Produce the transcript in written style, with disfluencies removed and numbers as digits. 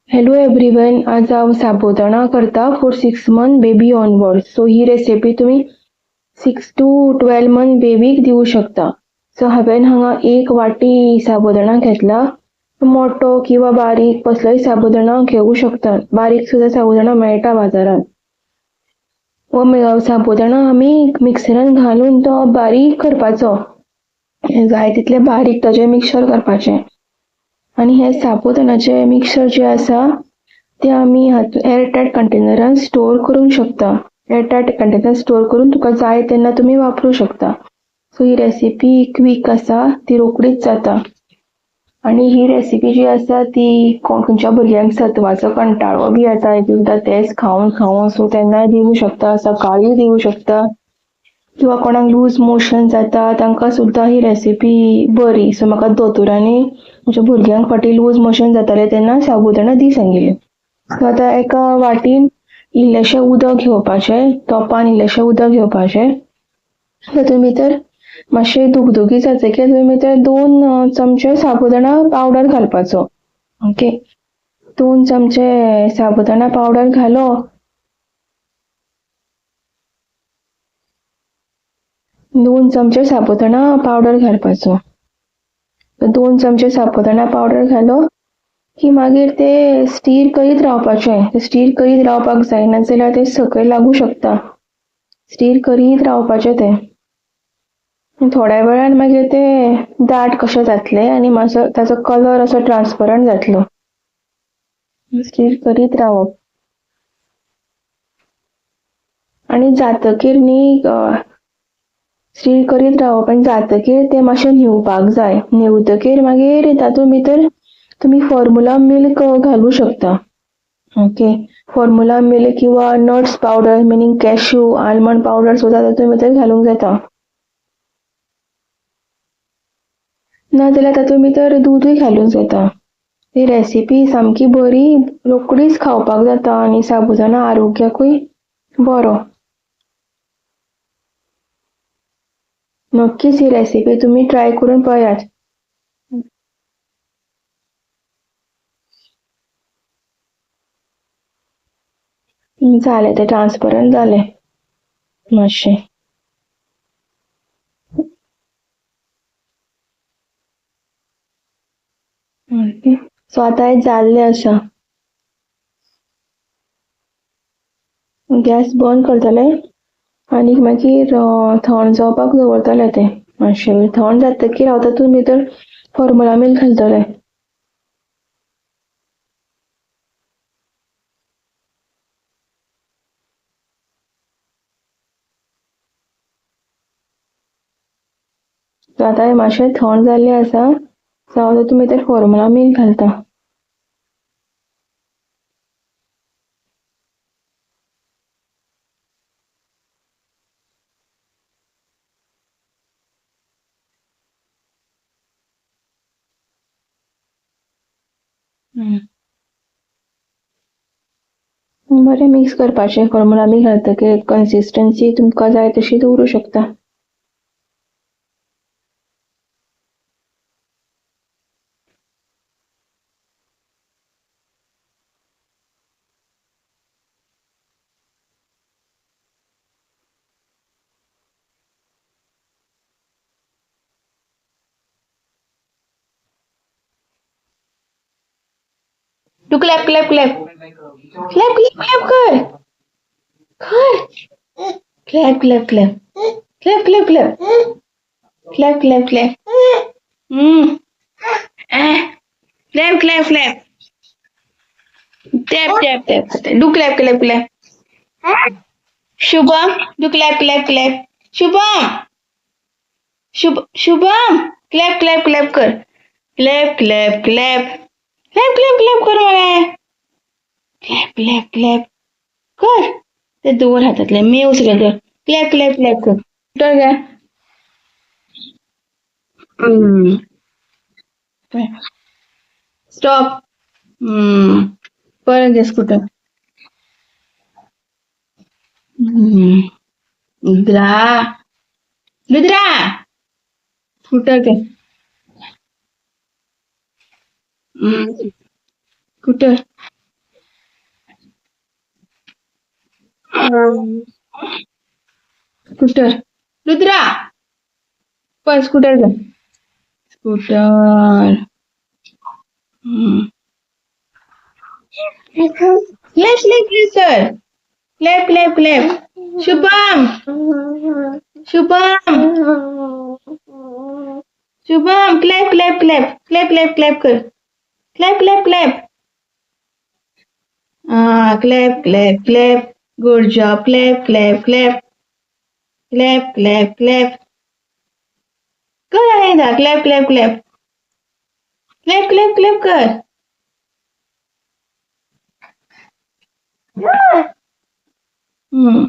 Hello everyone, आज हांव साबुदाणा करता for 6 month baby onward. So he recipe तुमी 6 टू 12 मंथ बेबीक दिवं शकता. सो हांवें हांगा एक वाटी साबुदाणा घेतला. मोठो किंवा बारीक कसलोय साबुदाणा घेवं शकता. बारीक सुद्दां साबुदाणा मेळटा बाजारांत. हो साबुदाणा आमी मिक्सरान घालून तो बारीक करपाचो, जाय तितले बारीक ताजें मिक्सर करपाचें. आनी हे साबुदाणाचें मिक्सर जें आसा तें आमी एअरटायट कंटेनरान स्टोर करूंक शकता. एअरटायट कंटेनर स्टोर करून तुका जाय तेन्ना तुमी वापरूं शकता. सो ही रेसिपी क्वीक आसा, ती रोखडीच जाता. आनी ही रेसिपी जी आसा ती खंयच्या भुरग्यांक सत्वाचो कंटाळो बी येता एक एकदां तेंच खावन खावन, सो तेन्नाय दिवं शकता, सकाळीय दिवं शकता. किंवा कोणाक लूज मोशन जाता तांकां सुद्दां ही रेसिपी बरी. सो म्हाका दोतोरांनी म्हज्या भुरग्यांक फाटीं लूज मोशन जातालें तेन्ना साबुदाणा दी सांगिल्लें. सो आतां एका वाटीन इल्लेशें उदक घेवपाचें, तोपान इल्लेशें उदक घेवपाचें. तातूंत भितर मातशें दुगदुगी जातकीर तातूंत भितर 2 चमचे साबुदाणा पावडर घालपाचो. ओके, 2 चमचे साबुदाणा पावडर घालो. 2 चमचे साबुदाणा पावडर घालपाचो. 2 चमचे साबुदाणा पावडर घालो की मागीर ते स्टीर करीत रावपाचें. ते स्टीर करीत रावपाक जायना जाल्यार ते सकयल लागूं शकता. स्टीर करीत रावपाचें तें. थोड्या वेळान मागीर ते दाट कशें जातलें आनी मातसो ताचो कलर असो ट्रान्सपरंट जातलो. स्टीर करीत रावप. आनी जातकीर न्ही स्टीर करीत रावप आनी जातकीर तें मातशें न्हिवपाक जाय. न्हिवतकीर मागीर तातूंत भितर तुमी फॉर्मुला मिल्क घालूं शकता. ओके, फॉर्मुला मिल्क किंवा nuts powder meaning cashew, almond powder सुद्दां तातूंत भितर घालूंक जाता. ना जाल्यार तातूंत भितर दुदूय घालूंक जाता. ही रेसिपी सामकी बरी, रोखडीच खावपाक जाता आनी साबुदाणा आरोग्याकूय बरो. नक्कीच ही रेसिपी तुमी ट्राय करून पळयात. जालें तें ट्रान्सपरंट जालें मातशें. ओके, सो आतां हें जाल्लें आसा. गॅस बंद करतलें आनी मागीर थंड जावपाक दवरतलें तें मातशें. थंड जातकीर हांव तातूंत भितर फॉर्मुला मिल्क घालतलें. आतां हें मातशें थंड जाल्लें आसा. सो हांव तातूंत भितर फॉर्मुला मिल्क घालता. बरें मिक्स करपाचें. फॉर्मुला मिल्क घालतकीर कन्सिस्टन्सी तुमकां जाय तशी दवरूं शकता. तू clap clap clap clap clap clap कर कर clap clap clap clap clap clap clap clap clap clap clap clap tap tap tap do clap clap clap. Shubham do clap clap clap. Shubham Shubh Shubham clap clap clap कर clap clap clap clap clap clap कर मरे clap clap clap कर. ते दवर हातांतले मेव सगळे कर. Clap clap clap कर. Scooter घे. स्टॉप. परत घे स्कूटर. रुद्रा रुद्रा स्कूटर घे. स्कूटर. स्कूटर रुद्रा पळ स्कूटर घे. Scooter. Clap clap clap कर. Clap clap clap. Shubham Shubham Shubham clap clap clap clap clap clap कर. Clap clap clap. हा clap clap clap. Good job. Clap clap clap clap clap clap कर एकदा. Clap clap clap clap clap clap कर. हम्म.